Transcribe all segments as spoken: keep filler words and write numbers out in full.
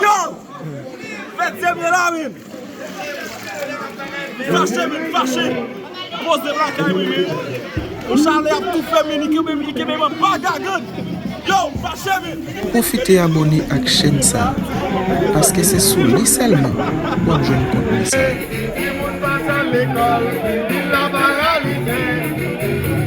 Yo! Fèt se mwen la, men! Fache, men, fache! Poze lakay mwen, men! Yon chalè ap toufe, men, li kenbe, li kenbe mwen pa gagann! Yo, fache, men! Pwofite abòne ak chèn sa a, paske se sou li sèlman w ap jwenn kontni sa yo.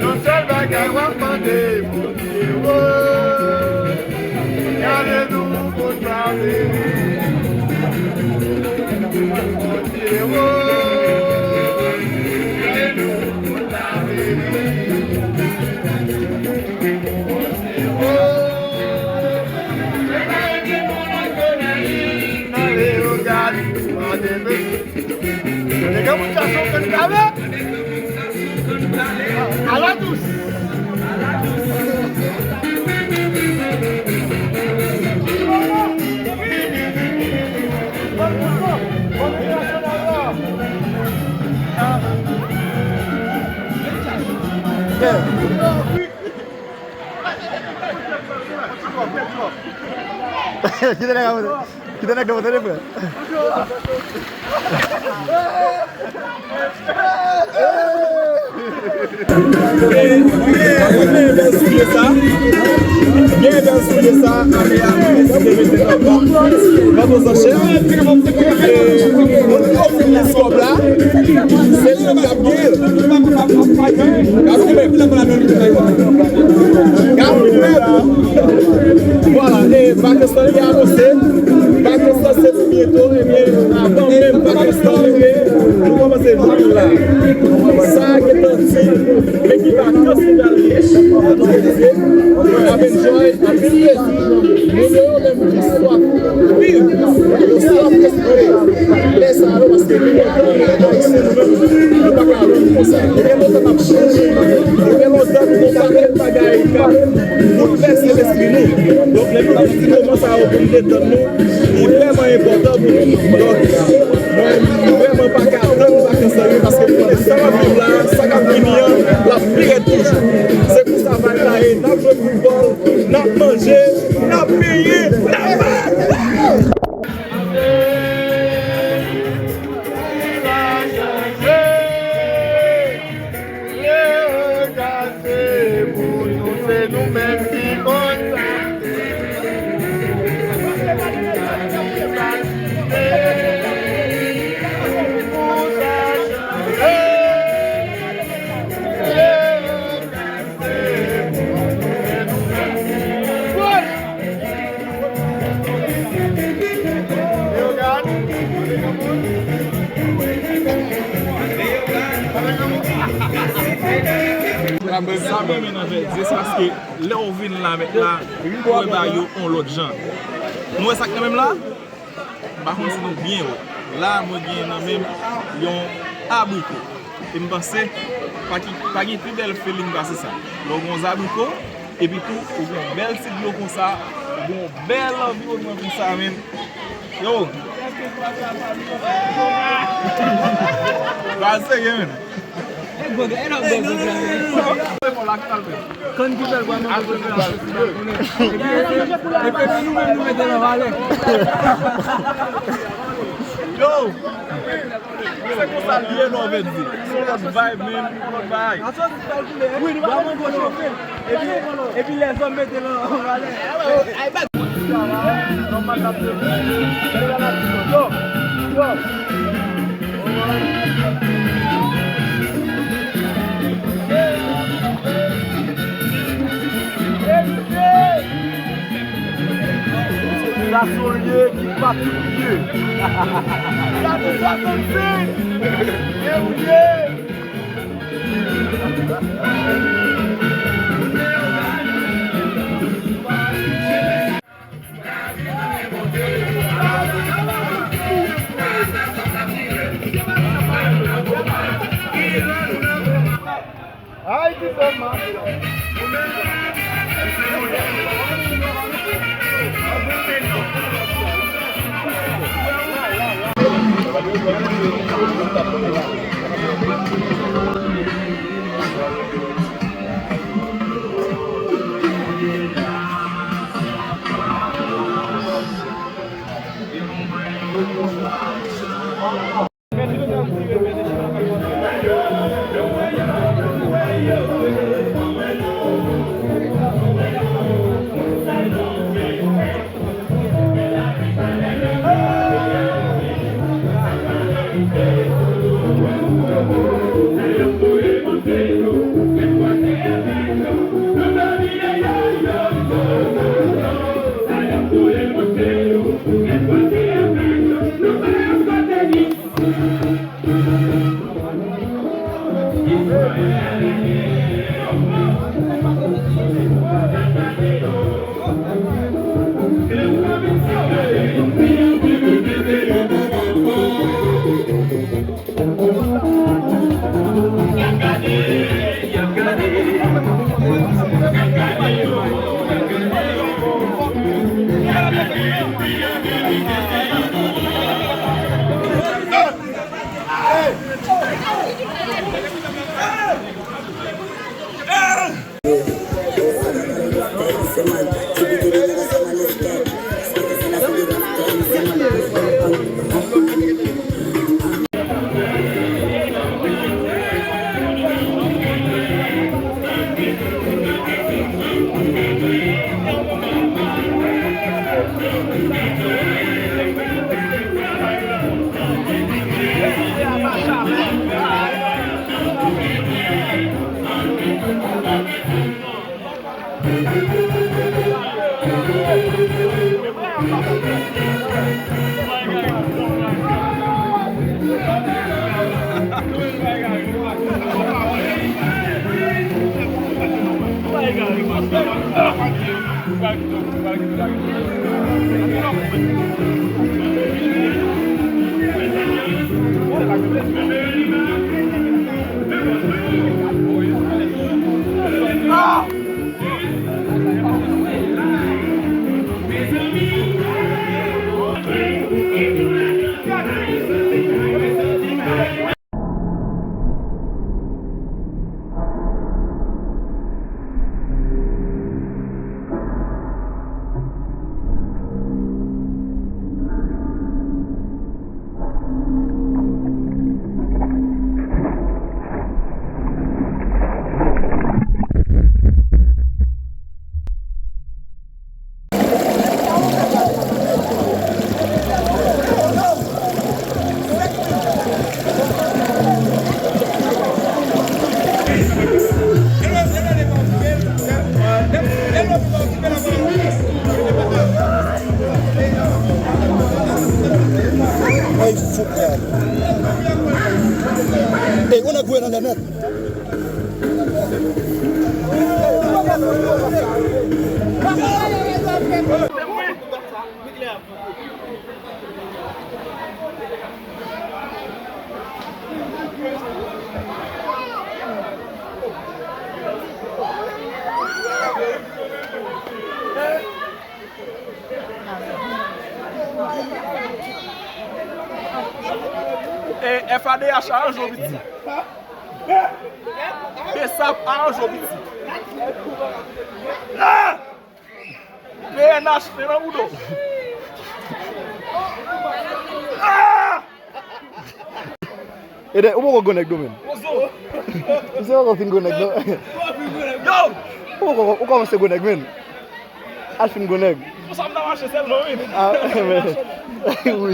Yon sèl bagay w ap mande, Bondye, o, gade nou pou n pa peri. Bondye, o, gade nou pou n pa peri. Bondye, o, se pa yon ti moun an konayi, ale yo gade, gade, gade. Nèg an moun sa son konn kave. Ala dous. Kite nèg la monte. Kite nèg la monte, frè. Gen bèl soulye sa. Gen bèl soulye sa. Ale a, mwen deside mete nan vant, vant aux enchères. E, moun ki ofri m kòb la, se li menm k ap genyen l. K ap genyen l. K ap genyen l. Vwala, e vakans lan li anonse. Vakans lan se pou byento, ebyen, avan menm vakans lan rive, nou kòmanse viv la. Sa a gentan di, men ki vakans nou pral ye. Ap enjoy, anpil plezi. Moun yo menm ki swaf viv, yo swaf eksprime lè sa yo, paske nou menm, Ayisyen, nou menm, nou pa ka viv konsa. Nou gen lontan n ap chanje, nou gen lontan nou gen yon pakèt bagay k ap boulvèse lespri nou. Donk, lè nou gen ti moman sa yo pou n detann nou, li vrèman enpòtan pou nou. Donk, mwen, m vrèman pa ka tann vakans lan rive, paske m konnen sa m ap viv la, sa k ap vini an, l ap pi rèd toujou. Se konsa vibe la ye, n ap jwe foutbòl, n ap manje, n ap benyen, n ap bay. Lè yo kase pou nou, se nou menm ki konn kase. Pou sa chanje. Lè yo kase pou nou, se nou menm ki konn. Sa m renmen nan Vèdye, se paske lè w vin la, mèt la, ou wè bagay yo yon lòt jan. Nou wè sa k nan men m la? M pa konn si nou byen wè. La, mwen gen nan men m yon abriko. E m panse, pa ki, pa gen pi bèl feeling pase sa. Lè w gen yon zabriko, epi tou, ou gen yon bèl ti dlo konsa, ou gen yon bèl anviwònman konsa, men. Yo! Pral serye, men. Konn ki fè l pran manje pou la. Epi, epi nou menm nou mete nan valè. Yo! Se konsa l ye, non, Vèdye. Se yon lòt vibe, men, yon lòt bagay. Wi, nou pa manje pou chofe. Epi, epi lèzòm mete l an valè. Yo, yo. Sa se yon lye ki pa tout lye. Gade swasannsenk! Deboule! Ayiti fè mal. Ey, ou nèg gwe nan lè nèt. E F A D H aranje w piti. B S A P aranje w piti. Ah! P N H te nan bouda w. Ah! Ede, ou poko gwo nèg non, menn. Ou se poko fin gwo nèg non. Yo! Ou poko, ou kòmanse gwo nèg, menn. Al fin gwo nèg. Pou sa m ta mache sèl non, wi. Ah, men, wi.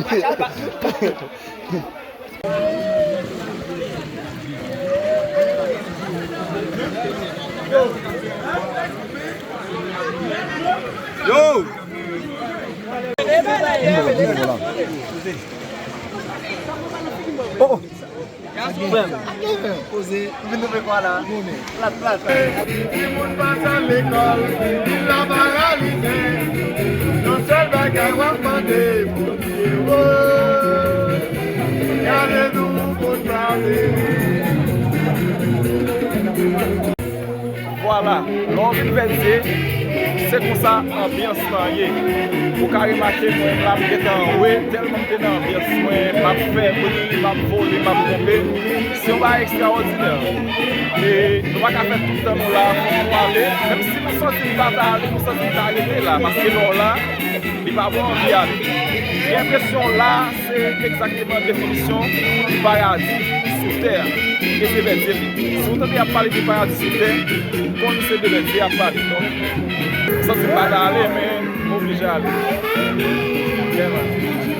Yo! Oh, oh. Frè m. Poze. M vin twouve kwa la. Plat, plat. Timoun pa sal lekòl, vil la paralize. Yon sèl bagay w ap mande, Bondye, oh, gade nou pou n pa peri. Vwala, lè w vin Vèdye, se konsa anbyans lan ye. Ou ka remake mwen la, m gentan we, tèlman m te nan anbyans mwen, m ap fè bri, m ap vole, m ap tonbe. Se yon bagay ekstraòdinè. E nou pa ka fè tout tan nou la, fòk nou ale. Menm si nou santi nou pa ta ale, nou santi nou ta rete la. Paske lè w la, li pa ba w anvi ale. Gen enpresyon la, se egzakteman definisyon di paradi sou tè a. E se Vèdye li. Si w tande y ap pale de paradi sou tè, konn se de Vèdye y ap pale. Donk, m santi m pa ta ale, men m oblije ale. Vrèman.